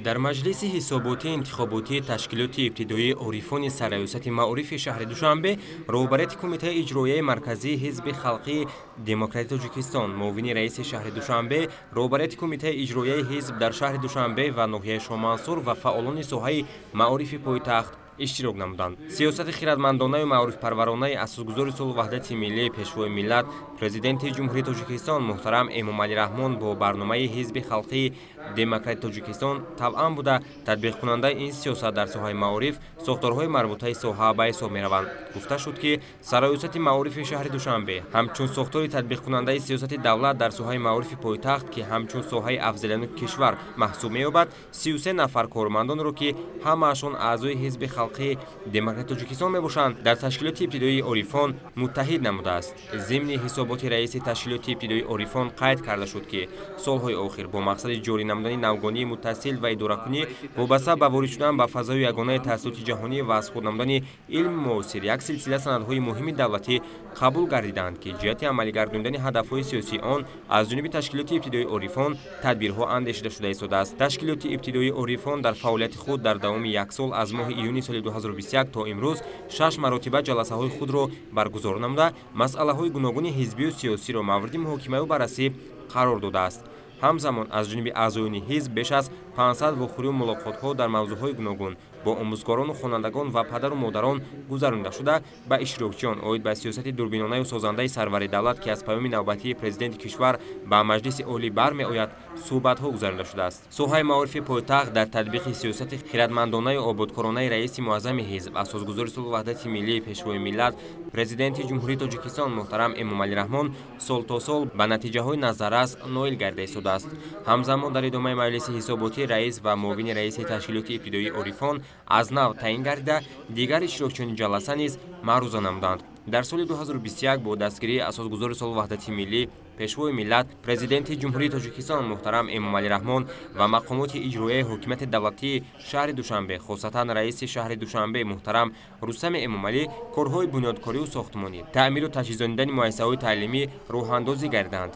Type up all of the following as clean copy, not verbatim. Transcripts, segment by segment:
Дар маҷлиси ҳисоботии интихоботии ташкилоти ибтидоии орифони сарраёсати маорифи шаҳри Душанбе роҳбарияти Кумитаи иҷроияи марказии Ҳизби халқии демократии Тоҷикистон, муовини раиси шаҳри Душанбе, роҳбарияти Кумитаи иҷроияи ҳизб дар шаҳри Душанбе ва ноҳияи Шомансур ва фаъолони соҳаи маорифи пойтахт иштирок намуданд. Сиёсати хирадмандонаю маорифпарваронаи асосгузори сулҳу ваҳдати миллӣ, пешвои миллат, Президенти Ҷумҳурии Тоҷикистон муҳтарам Эмомалӣ Раҳмон бо барномаи Ҳизби халқии демократии Тоҷикистон тавъам буда, татбиқкунандаи ин сиёсат дар соҳаи маориф сохторҳои марбутаи соҳа ба ҳисоб мераванд. Гуфта шуд, ки сарраёсати маорифи шаҳри Душанбе ҳамчун сохтори татбиқкунандаи сиёсати давлат дар соҳаи маорифи пойтахт, ки ҳамчун соҳаи афзалиятноки кишвар маҳсуб меёбад, 33 нафар кормандонро, ки ҳамаашон аъзои Ҳизби халқии демократии Тоҷикистон мебошанд, дар ташкилоти ибтидоии орифон муттаҳид намудааст. Зимни ҳисоботи раиси ташкилоти ибтидоии орифон қайд карда шуд, ки солҳои охир бо мақсади ҷорӣ намудани навгонии муттасил ва идоракунӣ вобаста ба ворид шудан ба фазои ягонаи таҳсилоти ҷаҳонӣ ва аз худ намудани илми муосир як силсила санадҳои муҳими давлатӣ қабул гардиданд, ки ҷиҳати амалигардонидани ҳадафҳои сиёсии он аз ҷониби ташкилоти ибтидоии орифон тадбирҳо андешида шуда истодааст. Ташкилоти ибтидоии орифон дар фаъолияти худ дар давоми як сол аз моҳи июни соли 2021 то имрӯз 6 маротиба ҷаласаҳои худро баргузор намуда, масъалаҳои гуногуни ҳизбию сиёсиро мавриди муҳокимаю баррасӣ қарор додааст. Ҳамзамон аз ҷониби аъзоёни ҳизб беш аз 500 вохӯрию мулоқотҳо дар мавзӯъҳои гуногун бо омӯзгорону хонандагон ва падару модарон гузаронида шуда, ба иштирокчиён оид ба сиёсати дурбинонаю созандаи сарвари давлат, ки аз паёми навбатии президенти кишвар ба Маҷлиси Олӣ бармеояд, суҳбатҳо гузаронида шудааст. Соҳаи маорифи пойтахт дар татбиқи сиёсати хирадмандонаю ободкоронаи раиси муаззами ҳизб, асосгузори сулҳу ваҳдати миллӣ, пешвои миллат, Президенти Ҷумҳурии Тоҷикистон муҳтарам Эмомалӣ Раҳмон сол то сол ба натиҷаҳои назаррас ноил гарда истодааст. Ҳамзамон дар идомаи маҷлиси ҳисоботӣ раис ва муовини раиси ташкилоти ибтидоии орифон аз нав таъин гардида, дигар иштирокчиёни ҷаласа низ маъруза намуданд. Дар соли 2021 бо дастгирии асосгузори сулҳу ваҳдати миллӣ, пешвои миллат, Президенти Ҷумҳурии Тоҷикистон муҳтарам Эмомалӣ Раҳмон ва мақомоти иҷроияи ҳокимияти давлатии шаҳри Душанбе, хосатан раиси шаҳри Душанбе муҳтарам Рустами Эмомалӣ, корҳои бунёдкорию сохтмонӣ, таъмиру таҷҳизонидани муассисаҳои таълимӣ роҳандозӣ гардиданд.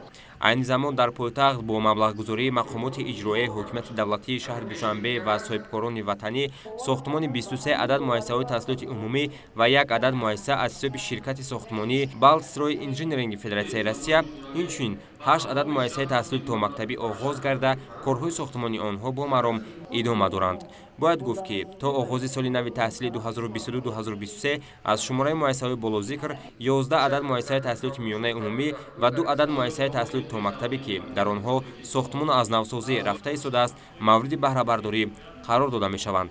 Айни замон дар пойтахт бо маблағгузории мақомоти иҷроияи ҳокимияти давлатии шаҳри Душанбе ва соҳибкорони ватанӣ сохтмони 23 адад муассисаҳои таҳсилоти умумӣ ва як адад муассиса аз ҳисоби ширкати сохтмонии Балтстрой инжиниринги Федератсияи Россия, инчунин 8 адад муассисаи таҳсилоти томактабӣ оғоз гарда, корҳои сохтмонии онҳо бо маром идома доранд. Бояд гуфт, ки то оғози соли нави таҳсили 2022-2023 аз шумораи муассисаҳои болозикр 11 адад муассисаи таҳсилоти миёнаи умумӣ ва 2 адад муассисаи таҳсилоти томактабӣ, ки дар онҳо сохтмону аз навсозӣ рафта истодааст, мавриди баҳрабардорӣ қарор дода мешаванд.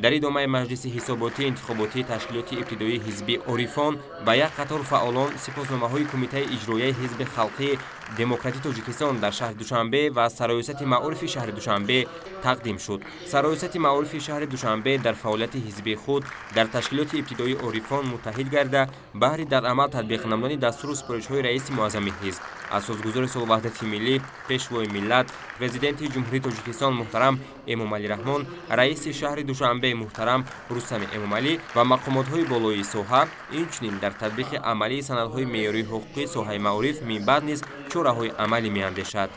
Дар идомаи маҷлиси ҳисоботии интихоботии ташкилоти ибтидоии ҳизби орифон ба як қатор фаъолон сипосномаҳои Кумитаи иҷроияи Ҳизби халқии демократии Тоҷикистон дар шаҳри Душанбе ва сарраёсати маорифи шаҳри Душанбе тақдим шуд. Сарраёсати маорифи шаҳри Душанбе дар фаъолияти ҳизбии худ дар ташкилоти ибтидоии орифон муттаҳид гарда, баҳри дар амал татбиқ намудани дастуру супоришҳои раиси муаззами ҳизб, асосгузори сулҳу ваҳдати миллӣ, пешвои миллат, Президенти Ҷумҳурии Тоҷикистон муҳтарам Эмомалӣ Раҳмон, раиси шаҳри Душанбе муҳтарам Рустами Эмомалӣ ва мақомотҳои болоии соҳа, инчунин дар татбиқи амалии санадҳои меъёрии ҳуқуқии соҳаи маориф минбаъд низ чораҳои амалӣ меандешад.